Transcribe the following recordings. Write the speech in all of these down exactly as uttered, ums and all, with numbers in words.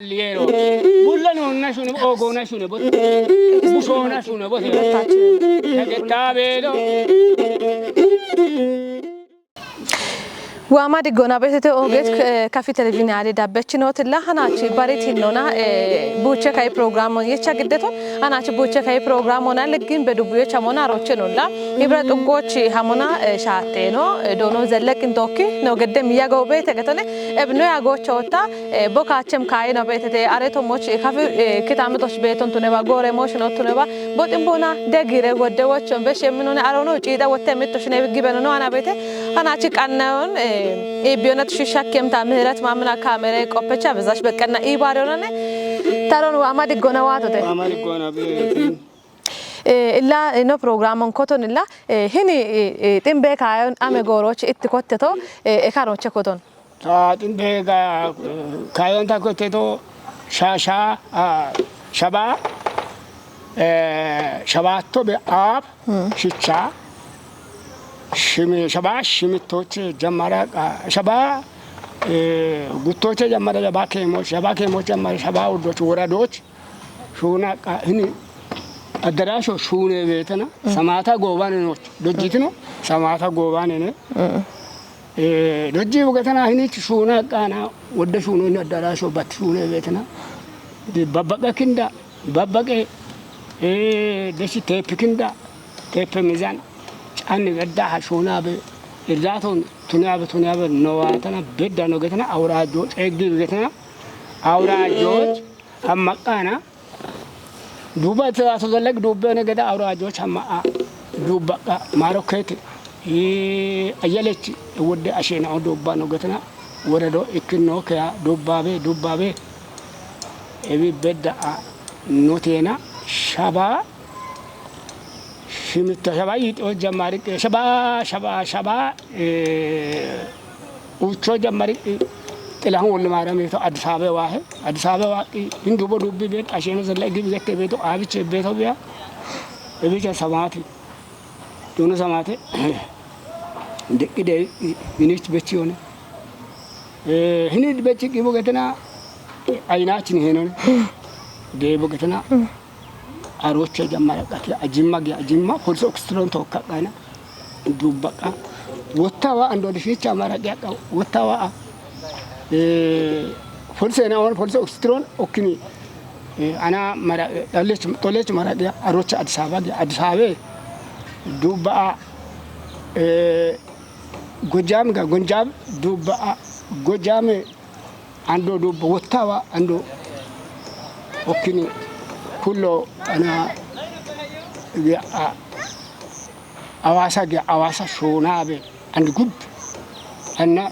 Liero. Bulla noonna shune, ogoona shune, bot-, bushoona shune, bote. Nagetaa beelo. Waama diggoona beetete oogeet, eh, kafi televizhiinyaali dabbechinootilla, hanaachi baritinona, eh, buuche kai pirogiraamo yecha giddeton, hanaachi buuche kai pirogiraamona liggin bedubbuye chamona arochenolla, ibra xuggoochi hamona, eh, shaaxxeeno, eh, doono zelleqin dookki, no gedde miya goobeete getone, ebno ya goochootta, eh, bo kaachem kaayino beetete, are tomoch, eh, kafi, eh, kitametoch beeton tuneba, goore moshino tuneba, boxin bona degire godde wochon be shemminone arono ciida wotte mitto shine gibeno no ana beete, hanachi qannayon, eh, eh, biyonat shishakkemta ምህረት ማምና ካሜራ ቆፐቻ በዛሽ በቀና ኢባሪዮናነ ታሮን ዋማ ድጎና ዋቶተ። Waama diggoona beetin. Eh, illa, eh, no programon koton illa, eh, hini, eh, eh, ximbe kaayon ame gooroch itti kotteto, eh, ekanoche koton. Ta ximbe ga-, kaayon ta kotteto shasha, ah, shaba, eh, shabaatto be aab, shicha, shimi-, shaba shimittoche jammara qa-, shaba, eh, guttoche jammara shaba keemoch, shaba keemoch jammara shaba uddoch woradoch, shuuna qa-, hini addaraasho shuune beetena, samaata goobaane nooch, dojjitino, samaata goobaane ne. Eh, dojji bugetena hinich shuuna qaana, wodde shuuno hini addaraasho bat shuune beetena. Di babbaqa kinda, babbaqe, eh, deshi teepi kinda, teepe mizan, canni bedda ha shuuna be, irdaaton tuniya be, tuniya be, no waatana, bedda no getena, awuraajjo, ceeggi bugetena, awuraajjo, Hamma qaana, duubba itti baasu zallag duubbe one geda awuraajooch hamma a duubba qa maaro keete, ii, ayyalechi wodde asheena'o duubba no getena, woredo ikkinno keya duubbaabe, duubbaabe, ebi bedda a noteena shaba, shimitta shaba yiixoo jammari qe shaba, shaba, shaba, ee, Ucho jammari, Xilahun Wolde Maariyam beeto Addis Ababa waahe. Addis Ababa waaqqi hindu bo dubbi beet asheeno zella igi bigette beeto aabiche beeto biya. Ebicha samaati. Duno samaate. Deqqi de hinich bechi yone. Eh, hini bechi qibo getena ayinachin henone. De bo getena. Arocha jammara qati ajimma gi ajimma polisi oksiron tokka qana. Dubbaqa. Wottawa ando dishicha mara qiyaqa. Wottawa. Eh, polisi na on polisi oksiron okkini. Eh, ana mara, eh, alech, tolech mara qiya arocha Addis Ababa gi Addis Ababa. Dubba. Eh, Gojam ga Gonjam dubba. Gojame Ando dubbo wottawa ando okkini kullo ana gi a Hawaasa gi Hawaasa Shoonabe andi gubbi anna,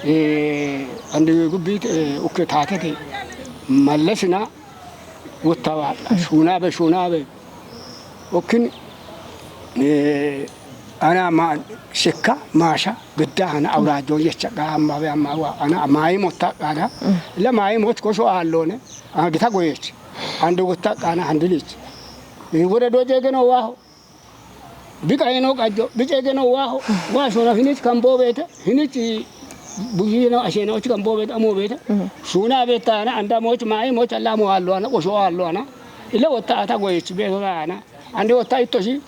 eh, andi gubbi, eh, ukke taatete mallesina wottawa Shoonabe Shoonabe okkin, eh, Ana ma shekka maasha gidda ana awuraajjo jecha qa amma be amma wa ana maayi motta qana. La maayi mot kosho aallone. Ana gita goyech. Ande gotta qana handilich. Wore do jegeno waho. Bi qayno qajjo bi jegeno waho. Wa shona hinich kan bobete hinich bujino asheno och kan bobete amobete. Shuna betana anda moch maayi moch alla mo aallo ana kosho aallo ana. Ila wotta ata goyech be ana. Ande wotta ittoshi.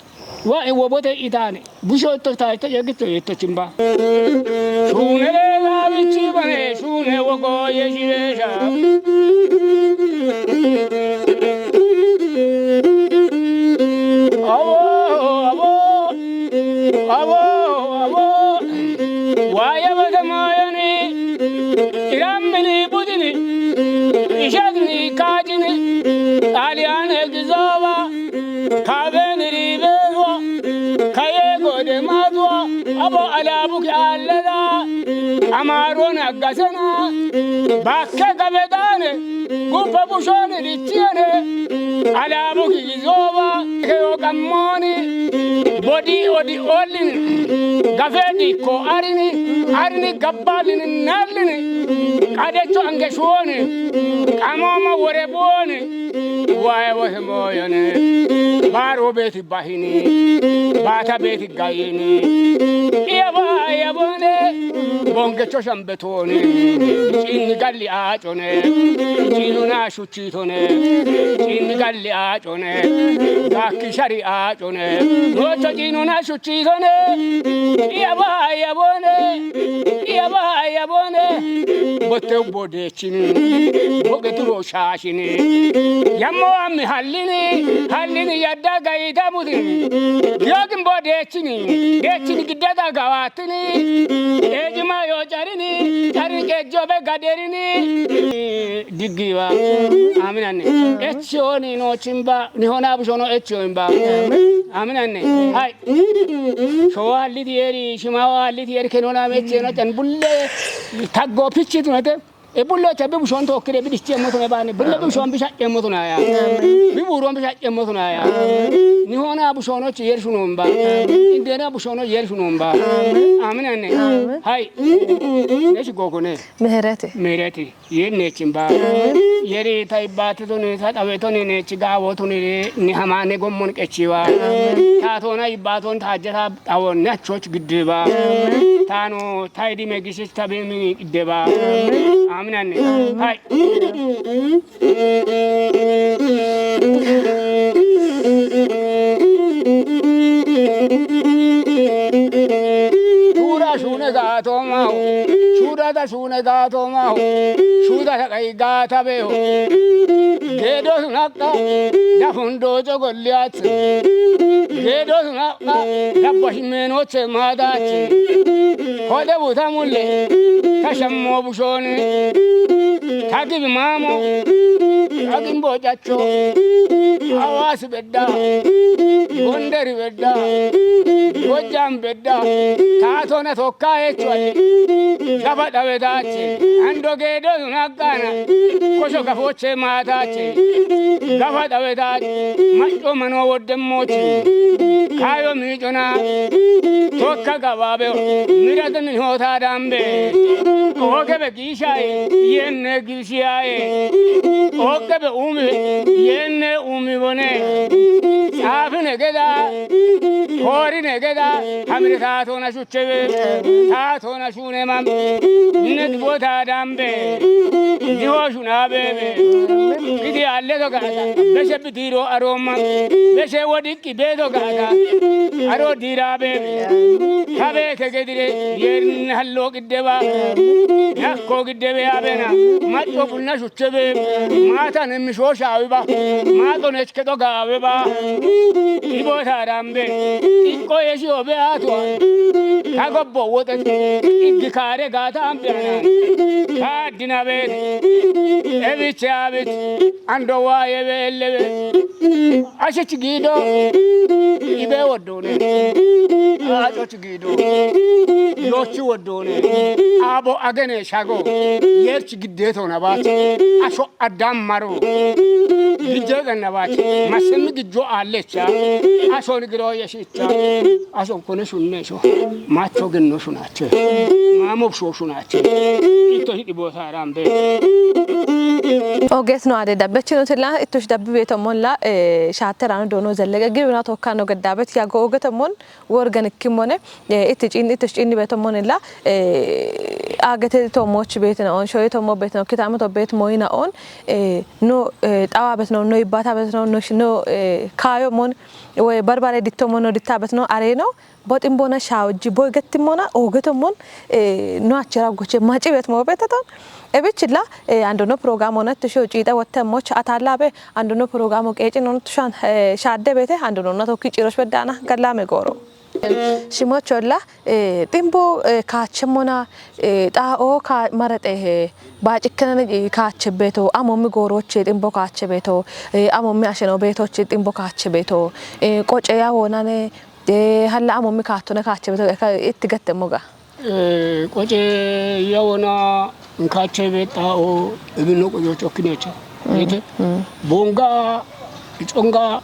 Wa e wobote itane. Busho itto ta itto yegitto itto chimba. Shune laawichi bane, shune wogo yeshiresha. Awo, awo, awo, awo. Waye bata mayani. Iramini budini. Ishadni kajini. Aliane gizoba. Kabeniri bezwa, kaye gode mazwa, abo alabu ki allela, amaron aggasena, bakke gabedane, gupa bushone dicciene, alabu ki gizoba, ke o gammoni, bodi odi olin, gafedi ko arini, arini gabbalin nallin, qadecho angeshuone, qamama Wore boone, waye wohe moyone, baro beti bahini, bata beti gayini. Iya ba, iya boone, bonge choshan betone, chini galli acone, chino na shuchitone, chini galli acone, gakki shari acone, nocho chino na shuchitone. Iya ba, iya boone, iya ba, iya boone, botte ubode chini, boge turo shashini. Yammo ammi hallini, hallini yadda gayita mutin. Yogin bo dechini, dechini giddada gawatini. Ejima yo carini, cari kejjo be gaderini. Diggiwa. Aminanne. Echoni no chimba, ni hona bushono echo imba. Aminanne. Hai. Showa halliti eri, shimawa halliti eri kenona mecheno can bulle. Taggo pichitunete. E bullo cha bi bushon to kire bi dichi emoto ne bani. Bullo bi bushon bi shakke emoto na ya. Bi buron bi shakke emoto na ya. Ni hona bushono chi yer shunomba. Indena bushono yer shunomba. Amin anne. Hai. Ne shi gogo ne. Meherete. Meherete. Yen ne chimba. Yeri ta ibbati to ne ta tawe to ne ne chi gawo to ne ni hamane gommon kechiwa. Ta to na ibbaton ta jeta Awon ne achoch giddeba. Tano taydi megisi tabemi giddeba. Aminanne. Hay. Shura shune gato maho. Shura da shune gato maho. Shuda ta kai gata beho. Gedo sunakka. Da fundo jogolyat. Gedo suna Dabba himmeenoche maadaache. Hode buta mulle. Tashammo bushoone. Tagib maamo. Tagimbo cacho. Hawaasi bedda. Gonderi bedda. Gojjam bedda. Taatona tokka echuali. Gafa dhawetaache. Ando geedo suna gana. Kosho gafoche maataache. Gafa dhawetaache. Macco mano wodde mochi. Kayo mi jona. Tokka gababe. Mirate min hota dambe. Oge be gishai. Yenne gishiai. Oge be umi. Yenne umi bone. Afine geda. Hori ne geda. Hamire taatona shuchebe. Taatona shune mam. Ne dibota dambe. Diho shuna bebe. Gidi alle to gata. Beshe bidiro aroma. Beshe wodi Kibedo gaga. Aro dira be. Kabe ke gedire. Yen hallo gidde ba. Yakko gidde be abena. Matto bunna shucce be. Mata ne misho shawi ba. Mato ne chke do gawe ba. Ibo tarambe. Ikko yeshi obe atwa. Kagobbo wote. Iggi kare gata ambe ana. Kadina be. Ebiche abich. Ando waye be ellewe. Ashich giido ibe woddone. Acoch giido yochi woddone. Abo agene shago yerch giddeto nabache. Asho adam maro gijje gannabache. Masem gijjo allecha. Asho ni giro yeshicha. Asho kone shunne sho. Macho genno shunache. Mamo sho shunache. Ito hidi bo sarambe. Ogeetino ade dabbechino tilla ittosh dabbi beeto molla, eh, shaatterano doono zellege giruna tokkano geddaabet yago ogeto mon worgan ikkimmone, eh, itti ciin-, ittosh ciinni beeto monilla, eh, agete toomoch beetina on, shoye toomo beetina on, kitame to beet moyina on, eh, no, eh, xawa beet no, no ibbata beet no, no sh-, no, eh, kaayo mon, woy barbare ditto mon, no ditta beet no, are no, Boximbona shaawajji boy gettimmona oogeto mon, eh, no achchera goche maci bet mo beteton. Ebichilla, eh, andono programona tusho ciixa wotte moch atallabe andono programo qeecino tushan, eh, shadde bete andono na tokki cirosh bedana gallame goro. Shimocholla, eh, ximbo, eh, kaachemmona, eh, xa o ka maraxe he baacikkenani kaache beto, amomi goroche ximbo kaache beto, eh, amomi asheno betoche ximbo kaache beto, eh, qoce ya wonane, Ee, halla amo mi kaattona kaache beto eka itti gatte moga. Ee, qoce yawona nkaache bexxao ebino qoco cokkinecha. Mm, yete. Mm. Bonga, iconga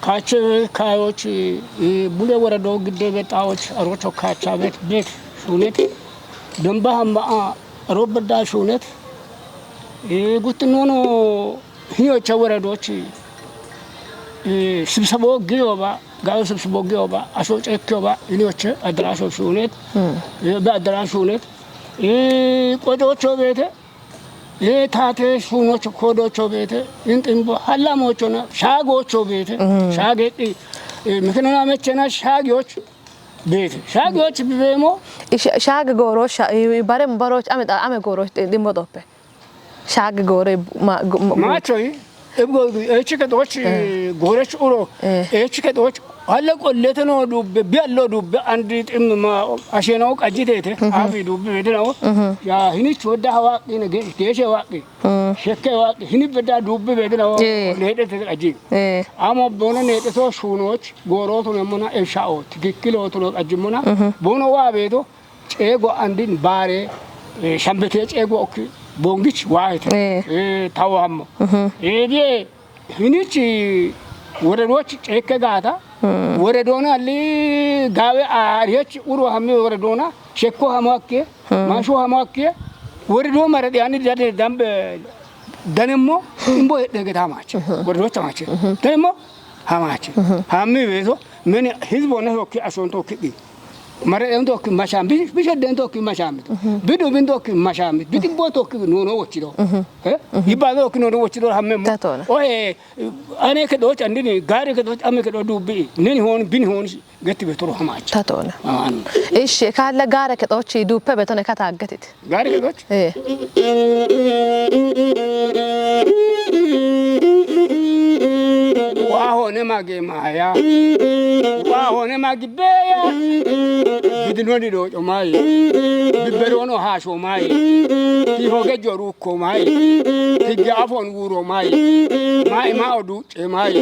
kaache kayoch, ee, bule worado gidde bexxaoch arocho kaacha bet, bet shunet. Demba hamma a aro bedda shunet. Ee, guttinnono hiniyocha woredochi, ee, sibsebo giyoba, gawe sibsebo giyoba, aso cekkiyoba, hiniyoche addaraasho shuunet. Hmm. Ee, be addaraasho shuunet. Ee, qodocho beete. Ee, taate shuunocho kodocho beete. Inximbo hallamochona, shaagocho beete. Mhm. Shaageti, ee, mikinana mechena shaagiyoch beete. Shaagiyoch beemo. Isha-, shaage goro sha-, i-, i-, barem baroch ame xa-, ame goroch xi-, ximbo doppe. Shaage gore ma-, gu-, ma-, gu- Machoy, ebgo, echi kedoch, Eh. Gorech uro, Eh. Echi kedoch, alle qollete no dubbe, bi allo dubbe, andi xim ma, asheno qajitete, Mhm. Abi dubbe bedinawo. Mhm. Ya, hini chodda hawa, ine ge-, geshe waqi. Mm. Shekke waqi, hini bedda dubbe bedinawo, Eh. Needete qaji. Eh. Amo bono needeto shuunoch, gorotu nemona, eshaot, gikkilotu no qajimona, Mhm. Bono wa beto, Ceego andin baare, eh, shambete ceego okki bongich waahete. Eh. Eh, tawo hammo. Mhm. Eh, die, hinichi woredochi ceekke gaata. Mm. Woredona li gawe ariyech uro hammi woredona, shekko hamo akke, Mm. Masho hamo akke, woredo mara di ani dade dambe danemmo, imbo edde geta mache. Mhm. Woredocha mache. Mhm. Danemmo, Hamache. Mhm. Hammi beso, meni hizbone tokki, ason tokki bi. Mare en tokki masham, bi, bi sheden tokki masham. Mhm. Bi dubin tokki masham, bi tibbo tokki nono wochido. Mhm. Eh? Mhm. Ibba tokki nono wochido hamme mo. Tatona. Ohe, ane kedoch andini, gari kedoch ame kedo dubbi. Neni hon, bin hon, getti betoro hamache. Tatona. Aman. Ishi, kalle gare kedochi duppe betone kata aggetit. Gaari kedoch? Eh. Waa hone magi maya. Waa hone magi beya. Bidinoni doco mai. Biberono hasho mai. Ti hoge joruko mai. Ti gafon wuro mai. Mai ma odu Shemai,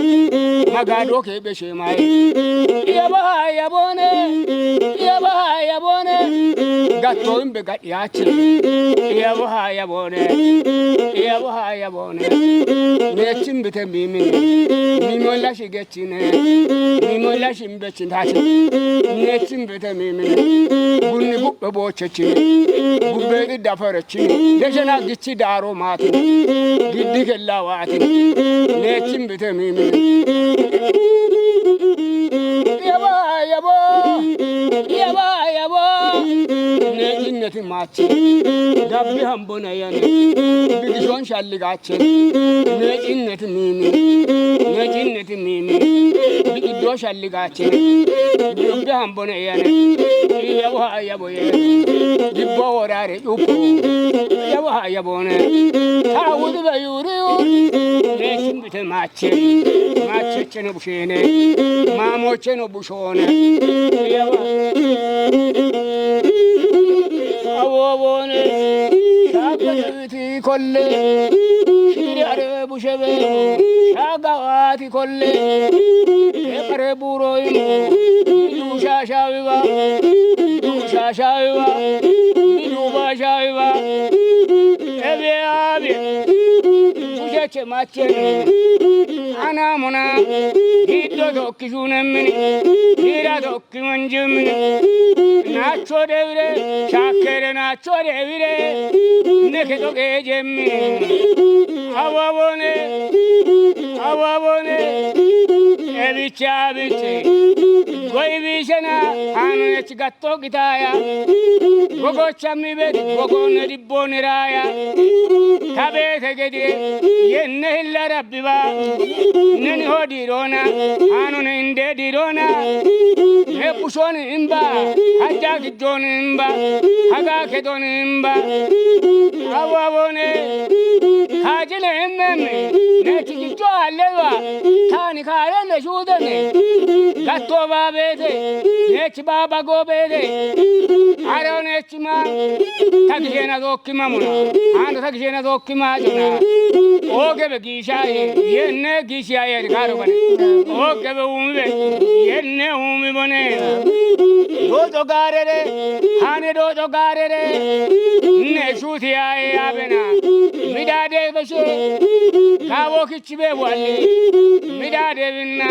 magado ke be shemai. Yabo ha yabo ne, yabo ha yabo ne. Gatto imbe gat yache. Yabo ha yabo ne, yabo ha yabo ne. Ne chimbe te mimi. Mimo la shige chine. Mimo la shimbe chindache. Ne chimbe te mimi. Bunni gubbe boche chine. Gubbe idda fare chine. Deshena gichi daro matu. Giddi kella wati. Ne chimbe te mimi. Yabo, yabo, yabo, yabo. Ne jinneti machi. Dabbi hambona yane. Bigishon shalli gache. Ne jinneti mimi. Ne jinneti mimi. Bigiddo shalli gache. Dabbi hambona yane. Yabo, yabo, yabo. Dibbo worare yupo. Yabo, yabo ne. Tawudu bayuri. Ne jinneti machi. Machi cheno bushene. Mamo cheno bushone. Yabo. Awobone. Shakati kolle. Shiri are bushebe. Shagawati kolle. Ekare buro imo. Dusha shawiwa. Dusha shawiwa. Duba shawiwa. Ebe abi. Bushe che mache. Ana mona. Giddo tokki shunemini. Gira tokki manjemini. Nacho debire. Shakere nacho debire. Neke toke jemini. Awabone. Awabone. Ebicha biche. Goy bishena. Anu ech gatto gitaya. Gogo chammi bedi. Gogo ne Boniraya, tabete gede, yenne hilla rabbiba, neni hodi rona, anone inde di rona, ne pushoni imba, hajja gidoni imba, haga kedoni imba, awabone, hajile immeme, ne chicho alewa, tani kare ne shudene, gatto babete, ne chibaba gobete, arone Chima, tagishena zokki mamuna. Ando tagishena zokki majona. Oge be gishaye, yenne gishaye garo bane. Oge be umi be, yenne umi bone. Dojo garere, hane dojo garere. Ne shuti aye abena. Midade beshe. Kawo kichi be wali. Mida debinna.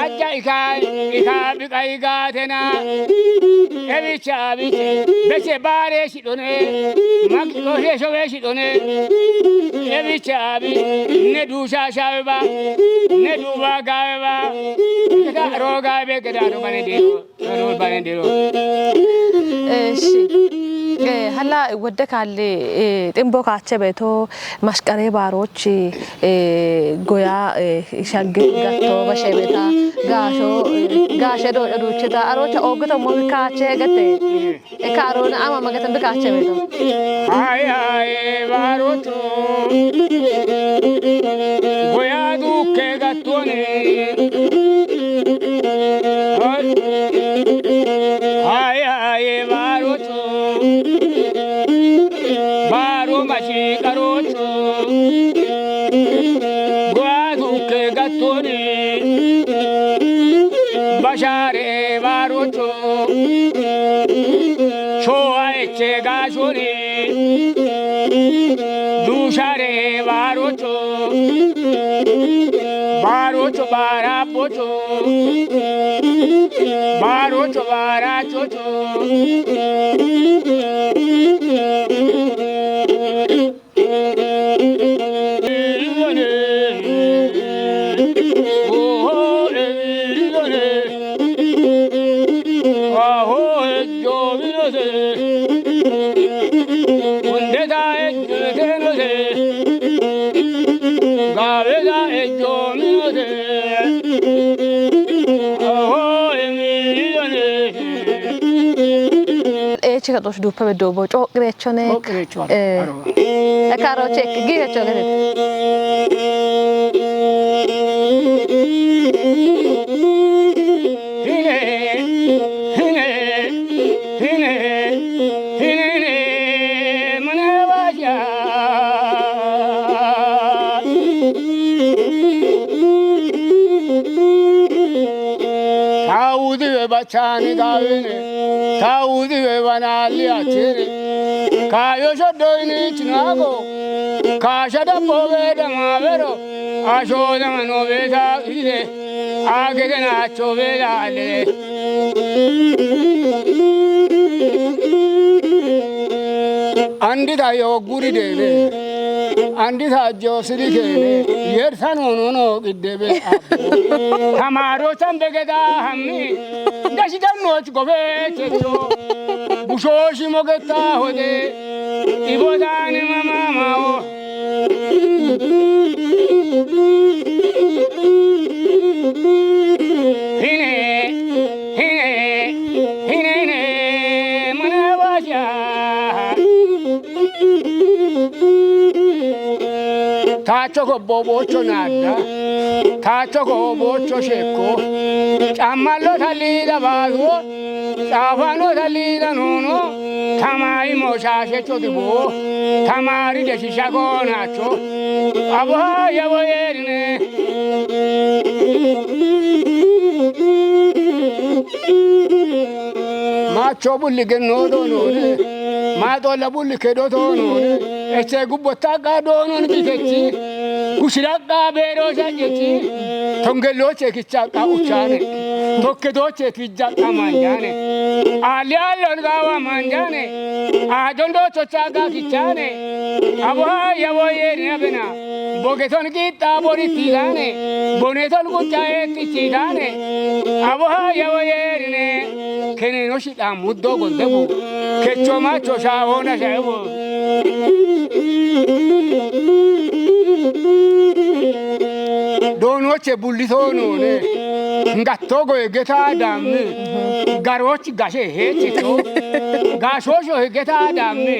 Aja ika, ika bika igatena. Ebicha, biche. Beche bare shidone. Mak, koshe shobe shidone. Ebicha, bi. Ne du shasha ba. Ne du baga ba. Geda roga be geda ro bane dero. Ro bane dero. Eshi. Eh, hala wodde kalle, eh, ximbo kaache beeto, mashqaree baaroochi, eh, goya, eh, shagge gatto, bashe beeta, gaasho, eh, gaashe dooco duuchita, aroocha oogito mo kaache hegete. E kaarona ama magatan bi kaache beeto. Ay, ay, baaroocho. Goya dukke gattone. Ay, ay, baaroocho. Baaro mashi qaroocho. Goya dukke gattone. Bashare baaroocho. Showa eche gashone. Dushare baaroocho. Baaroocho baarabbocho. Baaroocho baarachocho. Eechi ka xosh duuppe beddo bo cooqqireechone. Cooqqireechone. Eh. Aro. Eka aro check gi ka cooqqireechone. Hine, hine, hine, hine, hine, mane waja. Taudi we bachani gavine, taudi we banali achire. Kayo shodoini chinago, kasha da pove da mavero, asho da mano ve da ide. Agede nacho bedale. Andita yo guri dene. Andita jo siri kene. Yer sano no no gidebe. Tamaro tambe geda hammi. Dashi dan no gobe checho. Bushoshi mogeta hode. Ibodani mama mao. Hine, hine, hine, hine, mane waja. Tacho ko bobocho nada. Tacho ko bocho sheko. Chamalo talida bago. Xaafano talida nuuno, tamari mooshaashecho dibo, tamari deshisha goonacho, abo haya woyerine. Macho bulli genno doonone, maaxoolla bulli kedo doonone, eche gubbo tagga doonon bitechi, kushira Gabeero shaqqichi, tongelloche kichaqa uchane, tokkedoche kijaqa manjane, ali allon gawa manjane, ajondo chochaga kichane, abo haya woyeri abena, bogeton qixxa bori tilane, boneton quccae tichidane, abo haya woyerine, keneno shidha muddo gondebu, kecho macho shaona shaebu. Doonoche bullito noone. Ngatto goye geta damme. Garoch gashe hechecho. Gashosho he geta damme.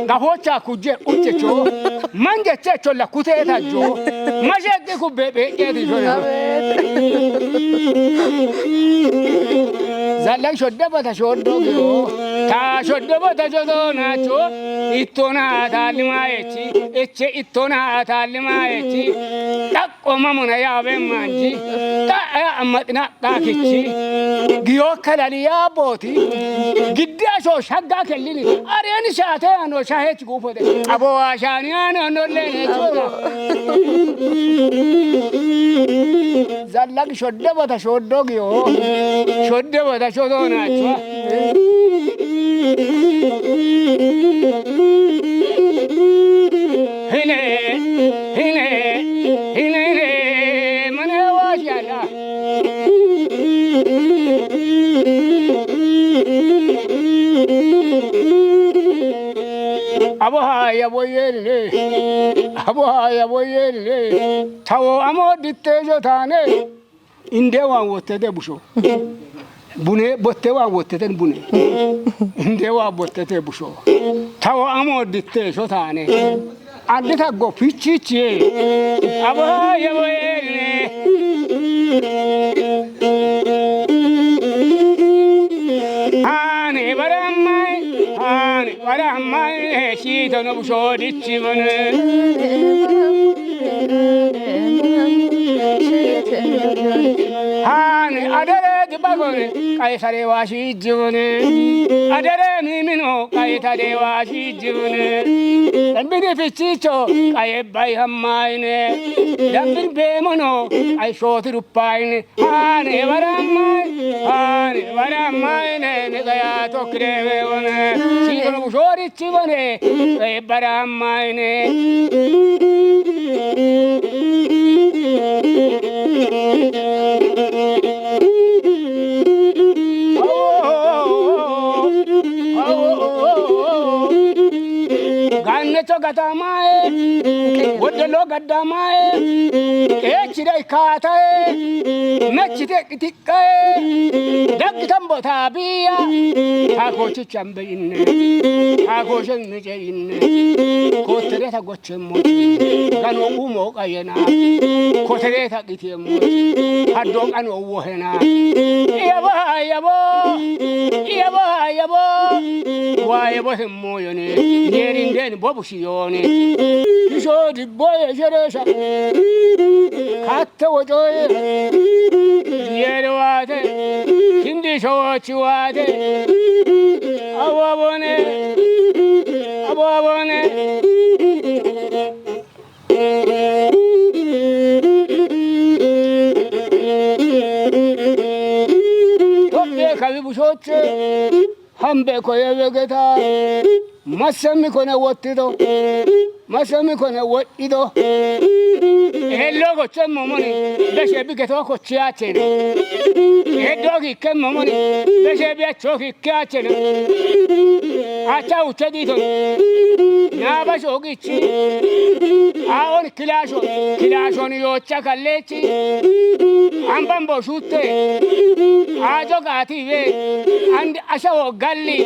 Gafocha kuje uchecho. Manje checho la kuteta jo. Mashe ke kubebe ke di jo. Zallan shodde bata shoddo geo. Ashoddobo tajodo nacho, ittona atalima echi, eche ittona atalima echi. Xaqqo mamuna yaabe manji, xa'ya ammaxina qakichi. Giyo kalali yaabooti, giddi asho shagga kellini, areni shaate ano shahech gufode. Abo ashani ano nolle ne chora. Zallag shodde bota shoddo giyo. Shodde bota shodo nacho. Hine, hine, hine, hine, mane wajala. Abo haya boyene. Abo haya boyene. Tawo amo ditte jotane. Inde wan wottete busho. Bune, botte wan wotteten bune. Inde wan bottete busho. Tawo amo ditte shotane. Andi taggo pichichiye. Abo yebo yenne. Ani baramai, ani baramai, shito no busho dichi bune. Haani adere dibagone, qaisare washi jibune. Adere mimino, qaitare washi jibune. Dambini fichicho, qaye bai hammaine. Dambin bemono, qai shoti ruppaine. Haani baramai, haani baramai ne, ne gaya tokre we wone. Sino bushori chibone, qaye baramai ne. Gannecho gatamae, wodelo gaddamae, echire katae, mechite kiti Kae, daggitan bota biya, ta kochi chambe inne, ta koshen nije inne, kotere ta goche mochi, gano umo qayena, kotere ta giti mochi, haddo gano wohena. Yabo, yabo, yabo, yabo, wa yabo hemmo yone, yerin den bobu shiyone. Kisho dibbo ye jeresha, kat Te wocoye, yere wate, kindi showochi wate, awo abone, awo abone. Tophiya kawi bushoche. Hambe koye wegeta, masemi kone wottido, masemi kone wodhido. Hello gochemmo moni, beshe bi geto kochiyachene. Heddo gikkemmo moni, beshe bi acho kikkiyachene. Acha uche dito, naba shogi chi. Aon kilasho, kilashon yocha kallechi. Amban boshutte. Ajo gati we. And ashawo galli.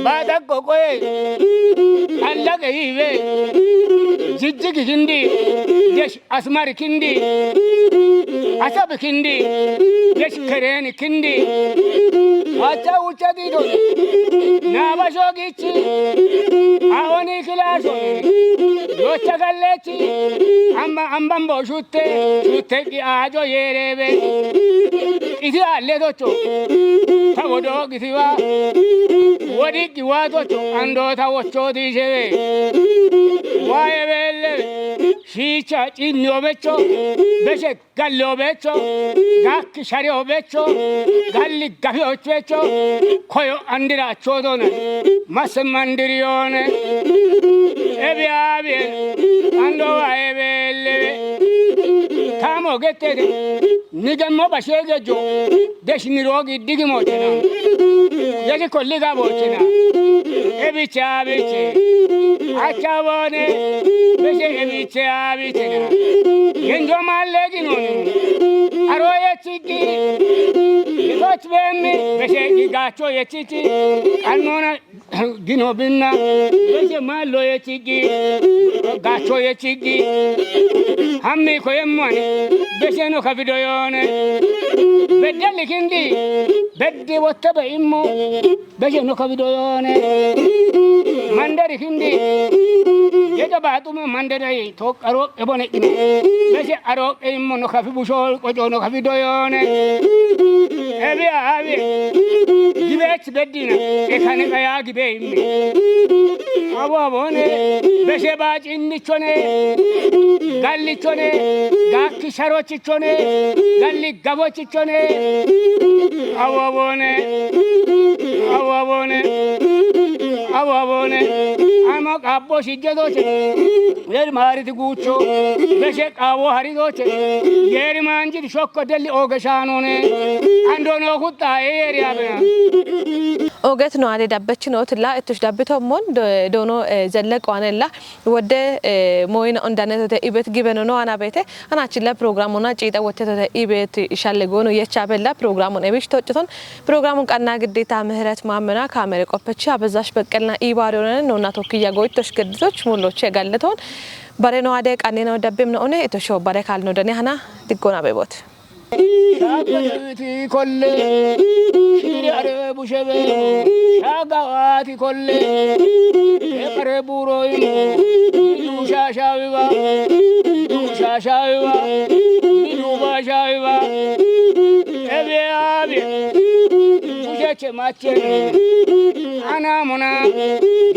Bada gogoe. Allage iwe. Jijjigi hindi. Jesh Asmar kindi, Asab kindi, Gesh Keren kindi, Acha Ucha gido, Naba shogichi, Awani kilaso, Yocha gallechi, Amba Ambambo shutte, shutte ki ajo yerebe, Isi alle docho, Tawodo gisiwa, Wodi giwa docho, Ando Tawocho di jebe, Wae belle. Shiicha cinni obecho, beshe galli obecho, gakki shari obecho, galli gafi ochuecho, koyo andira achodone, mase mandiriyone, ebi abi, ando wa ebelebe, tamo getete, nigemmo bashe gejo, Desh nirogi digi mochena. Desh kolli ga bochena. Ebiche abiche. Achabone. Beshe ebiche abichena. Genjo malle ginoni. Aro ye chiki. Ikoch bemi. Beshe igacho ye chichi. Almona. Gino binna, beshe mallo ye chiggi, gacho ye chiggi. Hammi ko yemmo ani, beshe no kafido yoone. Beddeli kindi, beddi wotte be immo, beshe no kafido yoone. Mandari kindi, yejo baatume mandari yi, tok aro ebone ine. Beshe aro immo no kafi busho, kojo no kafi doyone. Ebi abi, gibe beddina, e kane kaya gibe immi. Abo abone, beshe ba cinnichone, gallichone, gakki sharochichone, galli gabochichone. Abo abone, abo abone, abo abone. Ama qabbo shijjedoche, yeri mariti gucho, beshe qawo haridoche, yeri manjiti shokko delli oge shanone. Ando no kutta e yeri abena. Oget no ade dabbech no tilla ettush dabbito mon do-, dono, eh, zelle qwanella wode, eh, moyna ondanetote ibet gibeno no anabete anachilla programona ciita wotetote ibet shalle gono yecha bella programon ebish tochton. Programon qanna giddita ምህረት ማመና ካሜሬ ቆፐች አበዛሽ በቀልና ኢባዶነን ነውና ቶክያ ጎይቶሽ ገድቶች ሙሎች የጋለቶን በሬኖ አደ ቀኔ ነው ደብም ነው እኔ እቶሾ በሬ ካልኖ ደኔ ሀና ድጎና ቤቦት። Shaaggaati kolle, shiiri are bushe beero. Shaaggaati kolle, eqare buuro imo. Midu shaashaawiwa, midu shaashaawiwa, midu baashaawiwa. Ebe abe, busheche machene. Ana mona,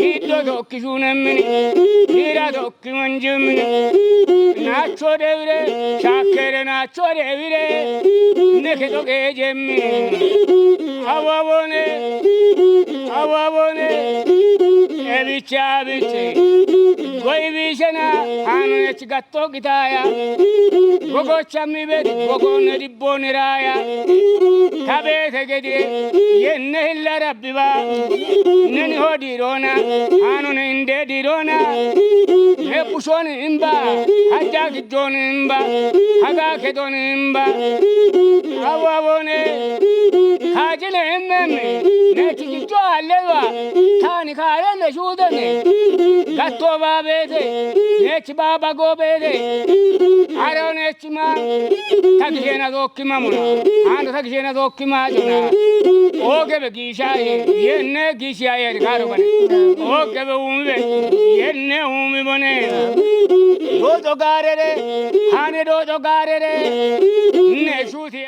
giddo tokki shunemini, gira tokki manjemini. Nacho debire, shakere nacho debire, neke toke jemmi. Awawone, awawone, ebicha biche. Goy bishena, anu ech gatto gitaya. Gogo chammi bedi, gogo ne dibboni raya. Tabete gede, yenne hilla rabbi ba. Neni hodi rona, anu ne inde di rona. Ne pushoni imba, hajja giddoni imba, haga kedoni imba. Awawone, kajile immemme, ne tigicho allewa, tani karelle shudene. Gatto babete, ne chibaba gobete. Arone chima, tagishena dokkima muna, ando tagishena dokkima jona. Ogebe gishaye, yenne gishaye karo bane. Ogebe umbe, yenne umi bone. Dojo garere, hane dojo garere. Ne shuti.